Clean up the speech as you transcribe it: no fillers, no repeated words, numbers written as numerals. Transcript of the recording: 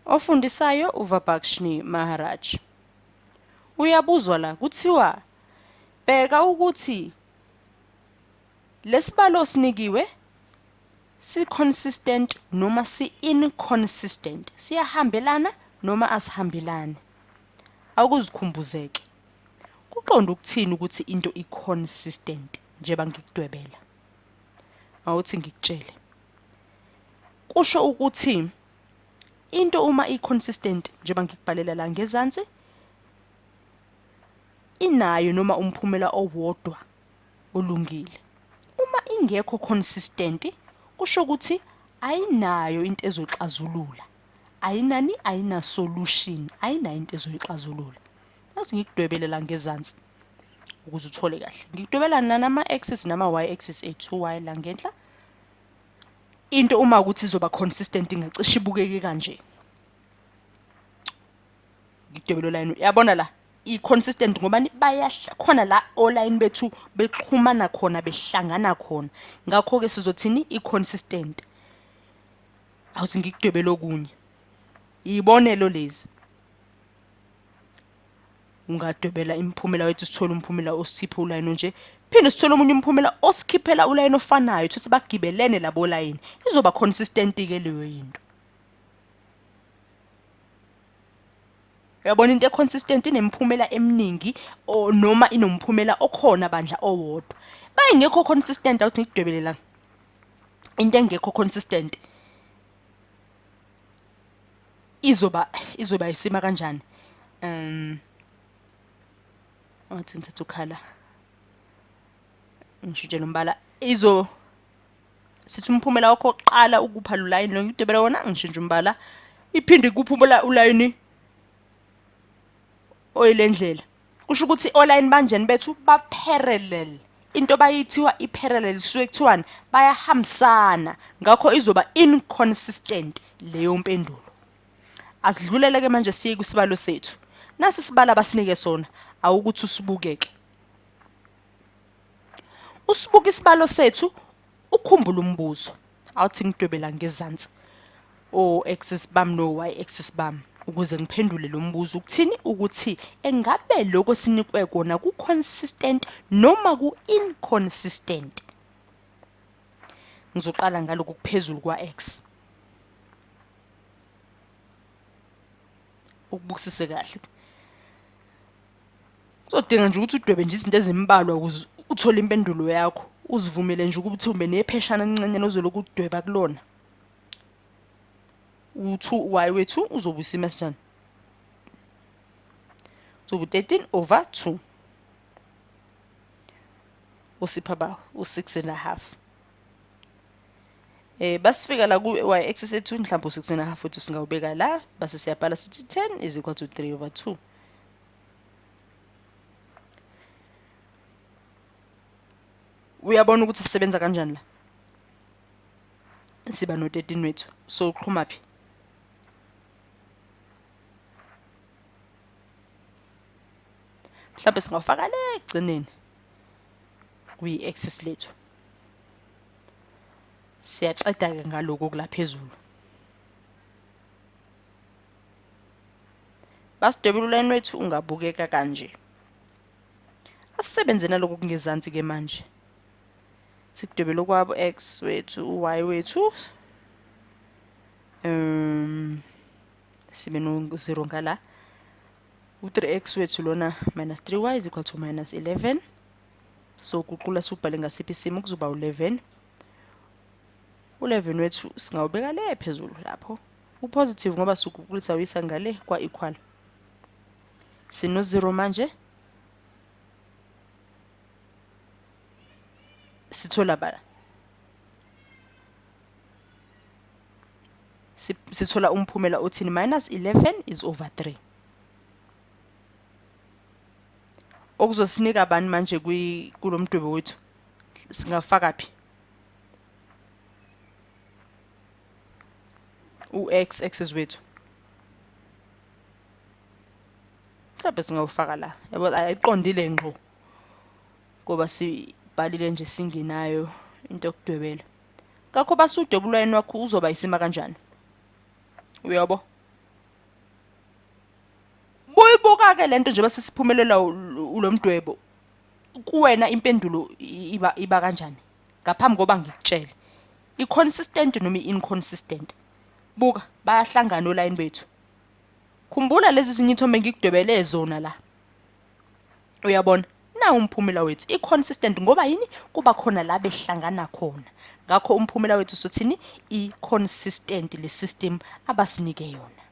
Ofundisayo uVaBhakshini Maharaj. Uyabuzwa la kuthiwa bheka ukuthi lesibalo osinikiwe si-consistent noma si-inconsistent, siyahambelana noma asihambelani. Awukuzikhumbuzeke. Kuqonda ukuthini ukuthi into i-consistent njengoba ngikudwebela? Awuthi ngikutshele. Kusho ukuthi into uma i-consistent njengoba ngikubhalela la ngezansi inayo noma umphumela owodwa olungile. Uma ingekho consistent kusho ukuthi ayinayo into ezoxazulula. Ayinani ayina solution, ayinayo into ezoyixazulula. Ake ngikudwebele la ngezansi ukuze uthole kahle. Ngikudwebela nama axis nama y axis ethu y la ngenhla. Into uma ukuthi izoba consistent ingacishe ibukeke kanje. Ngidwebele line uyabona la i-consistent ngoba bayahla khona la olayini bethu bexhumana khona behlangana khona, ngakho-ke sizothini i-consistent. Awuthi ngikudwebele okunye, iy'bonelo lezi. Ungadwebela imiphumela wethu sithole umphumela osithiphe ulayini onje, phinde sithole omunye umphumela osikhiphela ulayini ofanayo, thuthi bagibelene labo layini, izoba consistent-ke leyo yinto. Uyabona into e-consistent inemiphumela eminingi noma inomphumela okhona bandla owodwa. Bayingekho consistent awuthi ngikudwebele la. Into engekho consistent izoba isima kanjani? Awuthi ngithathe ukhala. Ngishintshe lo mbala. Izo sithi umphumela wakho oqala ukupha lo line lo ngidwebela wona ngishintshe umbala. Iphinde ikuphumula ulayini oyilendlela. Kusho ukuthi olayini banjeni bethu ba parallel. Into bayithiwa i-parallel suke kuthiwani bayahambisana, ngakho izoba inconsistent leyo mpendulo. Asidlulele ke manje siye kwisibalo sethu. Nasi isibalo abasinike sona, awukuthi usibukeke. Usibuka isibalo sethu ukhumbule umbuzo. Awuthi ngidwebela ngezansi o axis bami no y axis bami ukuze ngiphendule lo mbuzo ukuthini, ukuthi engabe lokho sinikwe kona ku consistent noma ku inconsistent. Ngizoqala ngalokhu kuphezulu kwa x. Ukubukisise kahle. Kuzodinga nje ukuthi udwebe nje izinto ezimbalwa ukuze uthole impendulo yakho. Uzivumele nje ukuthi ube nepheshana elincanyana ozolokhu udweba kulona. U2 y wethu uzobe usima esinjani? Uzobe 13 over 2. Usipha ba u6 and a half. Basifika la ku y axis ethu mhlawumbe u6 and a half wethu singawubeka la, base siyabhala sithi 10 is equal to 3 over 2. Uyabona ukuthi sisebenza kanjani la? Siba no 13 wethu. So uqhuma phi? Mhlawumbe singawufaka le ekugcineni kwi-axis lethu. Siyaqeda ke ngaloko kulaphezulu. Basidwebela ulayini wethu ungabukeka kanje. Asisebenze naloko kungezansi ke manje. Sikudwebele okwabo x wethu, u-y wethu. Sibe no 0 ngala. U3x wethu lona minus 3y is equal to minus 11. So guqula sibhale ngasiphi isimo, kuzoba u11. U11 wethu singawubeka le phezulu lapho. U-positive ngoba siguqulisa uyisa ngale kwa equal. Sino 0 manje. Sithola ba sithola umphumela othini minus 11 is over 3. Okuzosinika bani manje kulomdwebo wethu? Singafaka phi? U-x axis wethu. Mhlawumbe singawufaka la. Yabo ayiqondile ngqo. Ngoba sibhalile nje singenayo into yokudwebela. Ngakho basudweba ulayini wakho uzoba isima kanjani? Uyabo? Buka-ke lento nje bese siphumelela lo mdwebo. Kuwena impendulo iba kanjani? Ngaphambi koba ngikutshele. I-consistent noma i-inconsistent? Buka, bayahlangana olayini bethu. Khumbula lezi zinye ithombe ngikudwebele zona la. Uyabona? Nawu umphumela wethu, i-consistent ngoba yini? Kuba khona la behlangana khona. Ngakho umphumela wethu sothini? I-consistent le system abasinike yona.